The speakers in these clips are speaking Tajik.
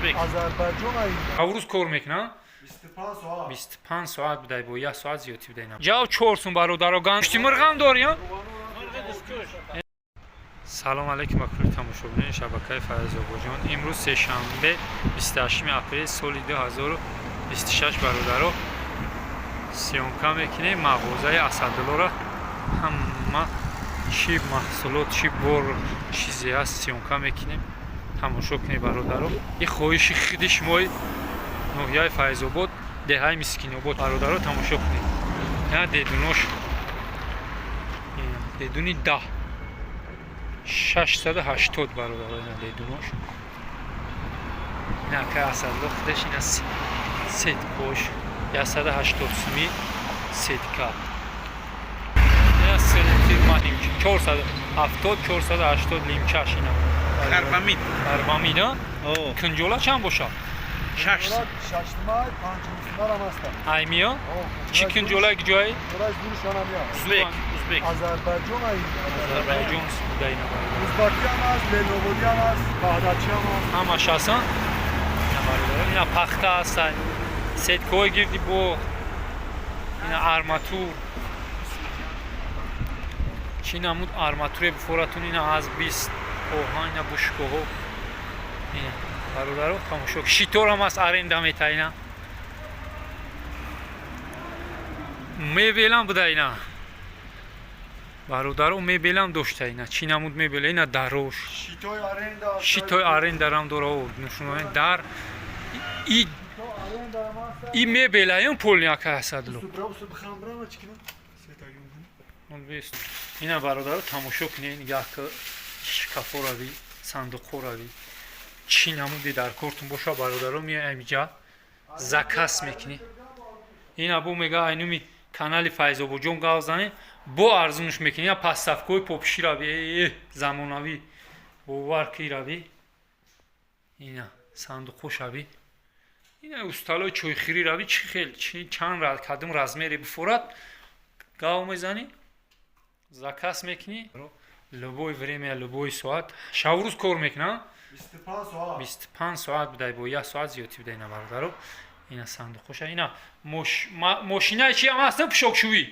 Узбек. Азарбайҷон. Аврӯз кор мекунам. 25 соат. 25 соат будай, бо як соат зиёдтӣ будай. Ҷав 4 сум, бародаро. Гӯшти мурғам дорӣ? Салом алейкум ба кулли тамошобинони шабакаи Файзобоҷон. Имрӯз сешанбе, 28 апрел соли 2026. Бародаро, съёмка мекунем мағозаи Асадуллоро. Ҳама чӣ маҳсулот, чӣ бор чизе ҳаст, съёмка мекунем, тамошо кунед, бародаро. И хоҳиши худи шумои ноҳияи Файзобод, деҳаи Мискинобод. Бародаро, тамошо кунед, ина дедунош, дедуни 10 680, бародаро. Ина дедунош, ина акай Асадулло худаш. Ина сеткош 180 суми сетка. Ина фирма 470, 480 лимчаш ина. Карбамид. Карбамид, а? О. Кунҷола чанд бошад? 6. Шаштмай, панҷмисмарам аста. Аймиё чӣ? Кунҷола ҷои? Узбек, узбек. Азарбайҷон. Азарбайҷон буда ина, бародар. Узбакиам аст, леноводиам аст, ваҳдатчиам аст. Ҳамаш ҳастан ина, бародаро. Ина пахта ҳастан, сеткаҳои гирди боғ, ина арматур. Чӣ намуд арматуре бифоратун, ина аз 20 оҳан, ина бушкоҳо, ина, бародаро, тамошо. Щиторам аст, аренда мета. Ина мебелам буда, ина, бародаро, мебелам дошта. Ина чӣ намуд мебела, ина дарош. Щитои аренда. Щитои арендарам дора, нушунои дар и и мебелаем полни, ака Асадло. Ина, бародаро, тамошо кунед, як шкафо рави, сандуқҳо рави. Чӣ намуде дар кортун боша, бародаро, меоям иҷа, заказ мекунӣ. Ина бо мега айнуми канали Файзобоҷон гав зане, бо арзунш мекунӣ. Ина подставкаҳои попши рави, замонавӣ, бовар ки рави. Ина сандуқҳо шави, ина усталои чойхӯрӣ рави. Чӣ хел, чанд кадом размере бифорад, гав мезанӣ, заказ мекунӣ. Любое время, любой соат, шабрӯз кор мекунам. 25 соат. 25 соат будай, бо як соат зиёдтӣ будай. Ина, бародаро, ина сандуқоша, ина мошинаи чи ҳам ҳаст, пӯшокшӯӣ.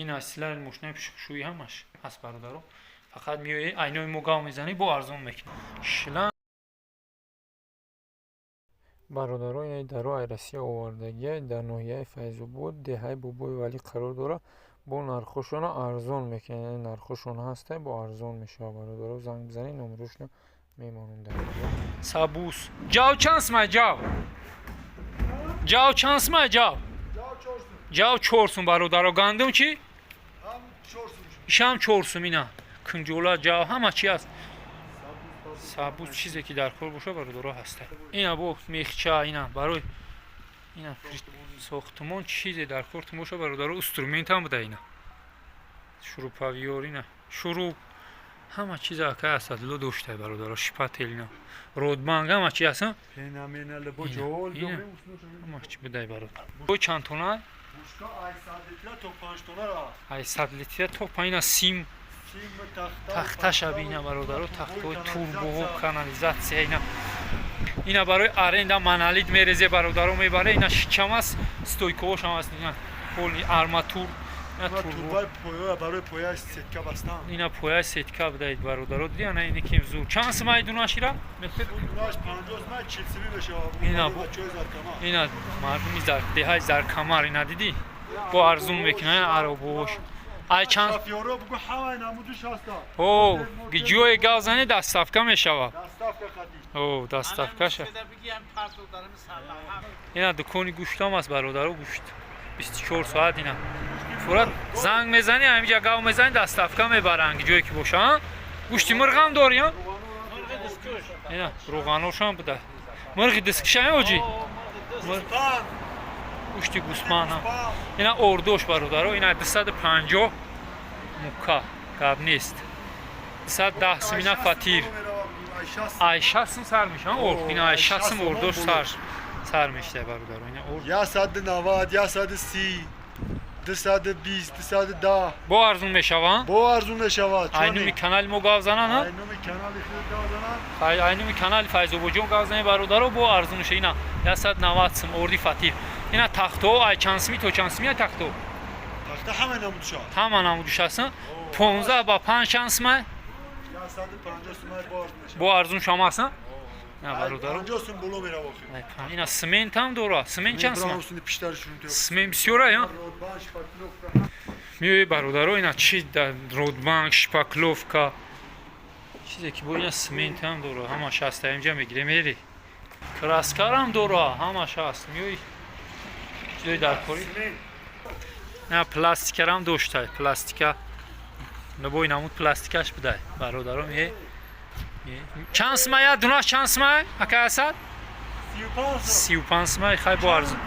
Ина силари мошинаи пӯшокшӯӣ ҳамаш ҳаст, бародаро. Фақат меои, айнои мо гав мезанӣ, бо арзон мекунӣ. Шила, бародаро, ина даро ай Россия овардагия, дар ноҳияи Файзобод, деҳаи Бобои Валӣ қарор дорад. Бо нархошона арзон мекунад, яъне нархошон ҳаста, бо арзон мешавад. Бародаро, занг бизанед, номерошона мемонем дар. Сабус, ҷав чанд сумай? Ҷав, ҷав чанд сумай? Ҷав? Ҷав 4 сум, бародаро. Гандум чӣ? Ишам 4 сум. Ина кунҷола, ҷав, ҳама чи аст. Сабуз, чизе ки дар кор боша, бародаро, ҳаста. Ина бо мехча, ина барои ина сохтумон, чизе дар кортон боша, бародаро, инструментам буда. Ина шуруповёр, ина шуруп, ҳама чиз акай Асадло доштай, бародаро. Шпатель, ина ротбанг, ҳама чи ҳаст, ҳама чи будай, бародар. Чанд тона? Ай 100 литра то паина. Сим тахташа бина, бародаро, тахтаҳои турбоҳо, канализация. Ина, ина барои аренда монолит мерезе, бародаро, мебаре. Ина шичам аст, стойкаҳошам аст, ина полный арматур. Барои пояи сетка бастан. Ина пояи сетка будаид, бародаро. Диди, ана ини ким зур. Чанд сумаи дунашира? Ина мардуми деҳаи Заркамар, ина дидӣ, бо арзун мекунад аробош. Ай чанд о ҷое гав зани, доставка мешавад. О, доставкаша. Ина дукони гӯштам аст, бародаро, гӯшт 24 соат. Ина фурат, занг мезанӣ, ҳамиҷа гав мезанӣ, доставка мебаранд, ҷое ки боша. Гӯшти мурғам дорӣ? Ина рӯғаношам буда. Мурғи дискишам, оҷи, гӯшти гӯспанд. Ина ордош, бародаро, ина 250. Мука гап нест, 210 сум. Ина фатир ай 60 сум сар мешавад. Орд ина ай 60 сум ордош сар мешавад, бародаро, ина орд. 190, 130. 220, 210. Бо арзун мешаванд? Бо арзун мешавад. Айнуми канали мо гав зананд? Айнуми канали худ гав зананд. Айнуми канали Файзобоҷон гав занед, бародаро, бо арзун меша. Ина 190 сум орди фатир. Ина тахтаҳо ай чанд сими то чанд сими тахто? Тахта ҳама намудша. Ҳама намудуш ҳастанд. 15 ба 5 чанд сумай? 150 сумай бо арзун мешавад. Бо арзун шама ҳастанд? На, бародаро. 50 сум боло мерава охир. Ина смент ҳам дора. Смент чанд сум? Смент Смент бисёра я? Миёи, бародаро, ина чи родбанк, шпаклёвка. Чизе ки бо ина смент ҳам дора. Ҳамаш ҳаст. Инҷа мегирем эри. Краскарам дора, ҳамаш ҳаст. Миёи чизои даркорӣ. На пластикарам доштай, пластика. Набои намуд пластикаш будай. Бародаро, мие. Чанд сумая? Дунаш чанд сумая? Ака Асад? 35 сумай, хай бо арзун.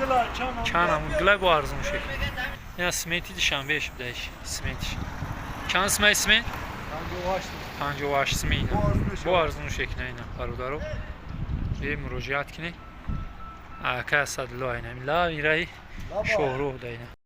Чанд намуд гилай бо арзун шек. Ина сменти Душанбеаш будаиш, сментиш. Чанд сумай смент? 58 суми ина. Бо арзун шек на ина, бародаро. Бе муроҷиат кунед. Ака Асадулло айна. Ла ираи шоҳрӯҳ да ина.